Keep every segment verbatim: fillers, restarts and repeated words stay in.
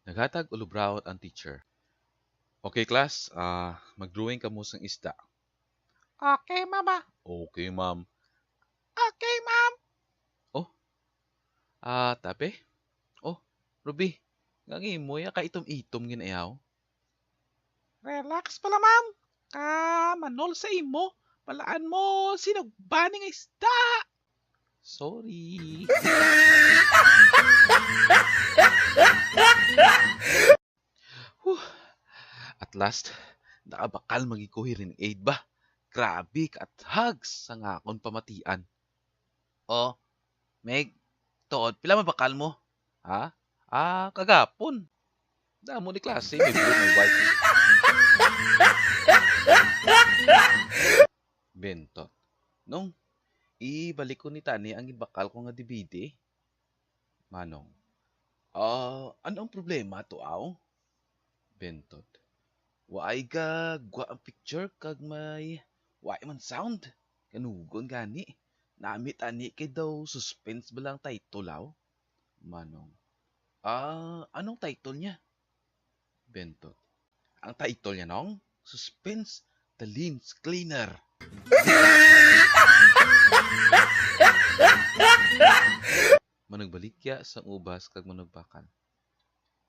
Naghatag ulubraon ang teacher. Okay, class, ah, mag-drawing kamo sang isda. Okay, mama. Okay, ma'am. Okay, ma'am. Oh, ah, tape? Oh, Ruby, nga ang imo ya kaitom-itom ginayaw? Relax pala, ma'am. Ka manol sa imo, balaan mo sinugba ni nga isda. Sorry. Whew. At last, nakabakal man gid ko hearing aid ba. Grabe ka at hugs sa nga akon pamatian. Oh, Meg, tuod, pila man bakal mo? Ha? Ah, kagapon. Damo ni klase, may blue, may white. Bentot. Nong, ibalik ko ni tani ang gibakal ko nga D V D. Manong. Ah, ano ang problema to, aw? Bentot. Waay ga gwa ang picture kag may waay man sound. Kanugon gani. Nami tani kay daw suspense ba lang title, aw? Manong. Ah, anong title niya? Bentot. Ang title niya, Nong? Suspense, The Lens Cleaner. Manugbaligya sang ubas kag manugbakal.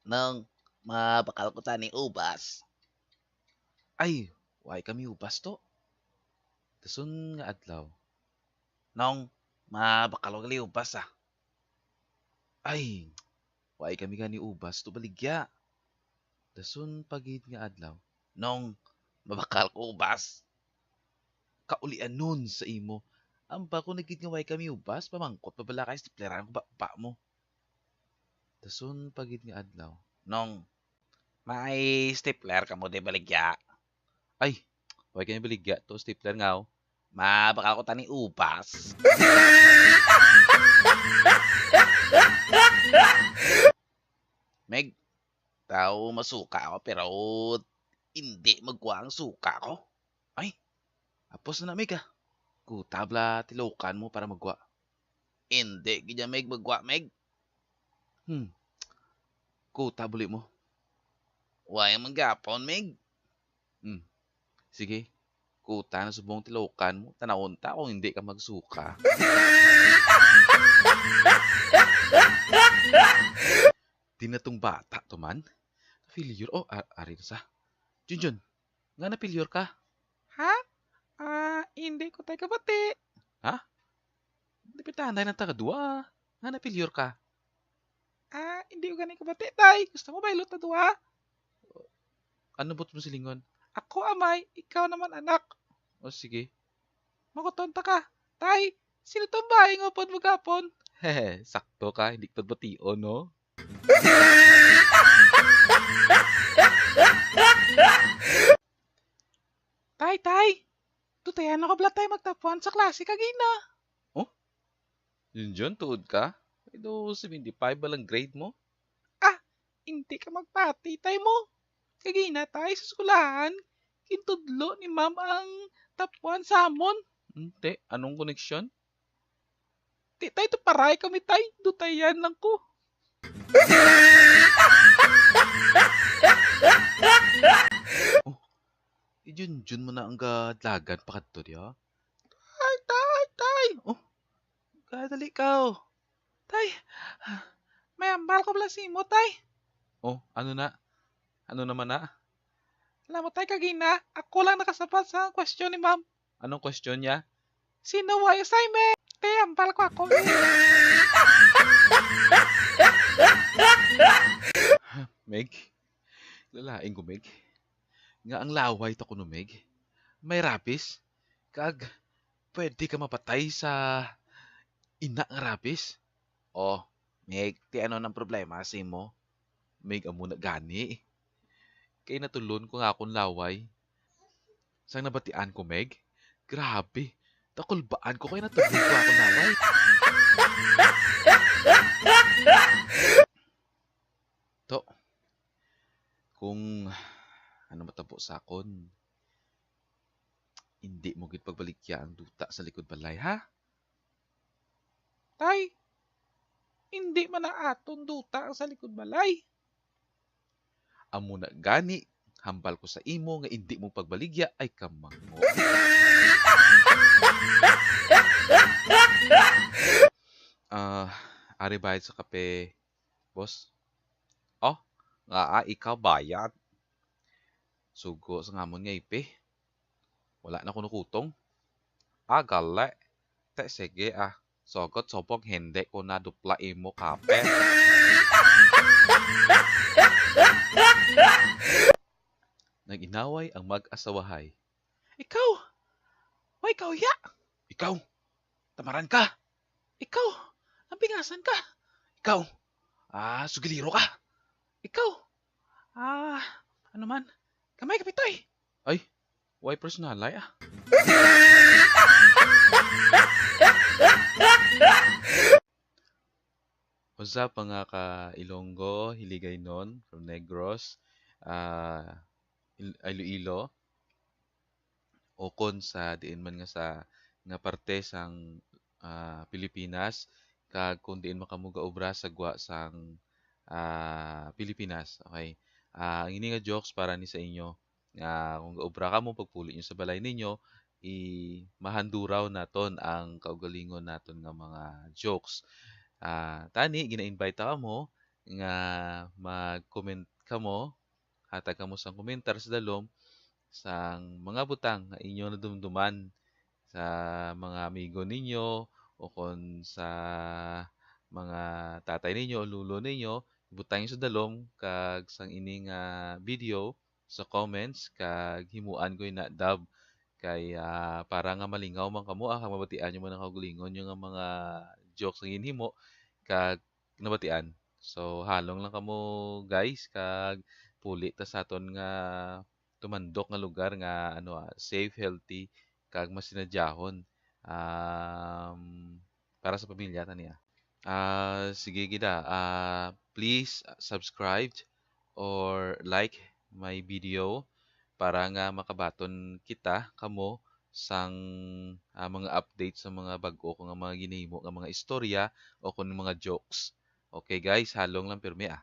Nong, mabakal ko tani ubas. Ay, waay kami ubas to. Dason nga adlaw. Nong, mabakal ko gali ubas, ah. Ay, waay kami gani ubas to baligya. Dason pa gid nga adlaw. Nong, mabakal ko ubas. Kaulianon sa imo. Ambal ko na gid nga waay kami ubas, pamangkot pa bala kay stipleran ko baba mo. Dason pa gid nga adlaw. Nong, may stipler kamo di baligya? Ay, waay kami baligya to stipler nga, oh. Mabakal ko tani ubas. Meg, daw masuka ako, pero hindi magkuha ang suka ko. Ay, apos na, Meg, ah. Kuta bala tilukan mo para magwa. Hindi gid ya, Meg, magwa, Meg. Hmm. Kuta buli mo. Waay man gapon, Meg. Hmm. Sige. Kuta na subong tilukan mo. Tanawon ta kung hindi ka magsuka. Di na tong bata to man. Failure. Oh, a- ari na sa. Junjun, nga na-failure ka? Ha? Ah, hindi ko tay kabati. Ha? Dapitan na lang ta kadua. Nga na-failure ka? Ah, hindi ko gani kabati, tay. Gusto mo baylo ta duha? Ano but mo silingon? Ako amay, ikaw naman anak. O sige. Makuton ta ka. Tay, sino tong bahay nga upod mo gapon? Hehe, sakto ka, hindi ko pagbation, no? Tay, tay! Dutayan ako bala tay magtapuan sa klase kagina. Oh? Junjun, tuod ka? Kay daw seventy-five ba lang grade mo? Ah, hindi ka magpati, tay mo. Kagina, tay, sa eskwelahan, gintudlo ni ma'am ang tapuan sa amon. Ante, anong koneksyon? Di, tay, to paray kami, tay. Dutayan lang ko. Oh, i-Junjun mo na ang gadlagan pa kadto diha. Tay, tay, tay. Oh, kadali ka, oh. Tay, may ambal ko bala sa imo, tay. Oh, ano na? Ano naman na? Alam mo, tay, kagina, ako lang nakasabat sa question ni ma'am. Anong question niya? Sino way assignment? Tay, ambal ko ako. Meg, lalaing ko, Meg. Nga ang laway ta kuno, Meg, may rabies. Kag pwede ka mapatay sa ina nga rabies. Oh, Meg, ti ano nang problema sa imo? Meg, amo na gani. Kay natulon ko nga akon laway. Sang nabatian ko, Meg, grabe, nakulbaan ko kay natulon ko akon laway. To, kung ano matabo sa akon, hindi mo gid pagbaligya ang duta sa likod balay, ha? Tay, hindi man na aton duta ang sa likod balay. Amo na gani, hambal ko sa imo nga indi mo pagbaligya ay kamango. Ah, ari bayad sa kape, boss. Oh, nga, ah, ikaw bayad. Sugo sa ngamon nga ipi. Wala na kuno kutong. Ah, gali. Te, sige, ah. Sugot subong hindi ko na dupla imo kape. Nag-inaway ang mag-asawahay. Ikaw! Wa ikaw ya! Ikaw! Tamaran ka! Ikaw! Lambingasan ka! Ikaw! Ah, sugiliro ka! Ikaw! Ah, ano man? Gamay ka, Pitoy! Ay, why personal, ay, ah? Usa pa nga ka Ilonggo, Hiligaynon, from Negros, ah, Il-, Iloilo, ukon sa diin man nga sa, nga parte sang, ah, Pilipinas, kag kung diin man kamo gaobra sa gwa sang, ah, Pilipinas. Okay? Ah, ang ini nga jokes para ni sa inyo. Nga kung gaobra kamo, pagpuli nyo sa balay ninyo, i-, mahanduraw naton ang kaugalingon naton nga mga jokes. Ah, tani, gina-invite ta kamo nga mag-comment kamo, hatag kamo sang komentar sa dalom sang mga butang nga inyo nadumduman sa mga amigo ninyo o kon sa mga tatay ninyo o lolo ninyo, ibutang sa dalom kag sang ini nga video sa comments kag himuan ko ina dub kay, ah, para nga malingaw man kamo, ah, kag mabatian nyo man ang kaugalingon nyo nga mga jokes nga ginhimo kag nabatian. So, halong lang kamo, guys, kag puli ta sa aton nga tumandok nga lugar nga, ano, ah, safe, healthy, kag masinadyahon, um, para sa pamilya ta niya. Ah, sige gid, ah. Ah, please subscribe or like my video para nga makabaton kita, kamo, sang, ah, mga update sa mga bag-o ko nga mga ginahimo nga mga istorya o kun mga jokes. Okay, guys, halong lang pirmi, ah.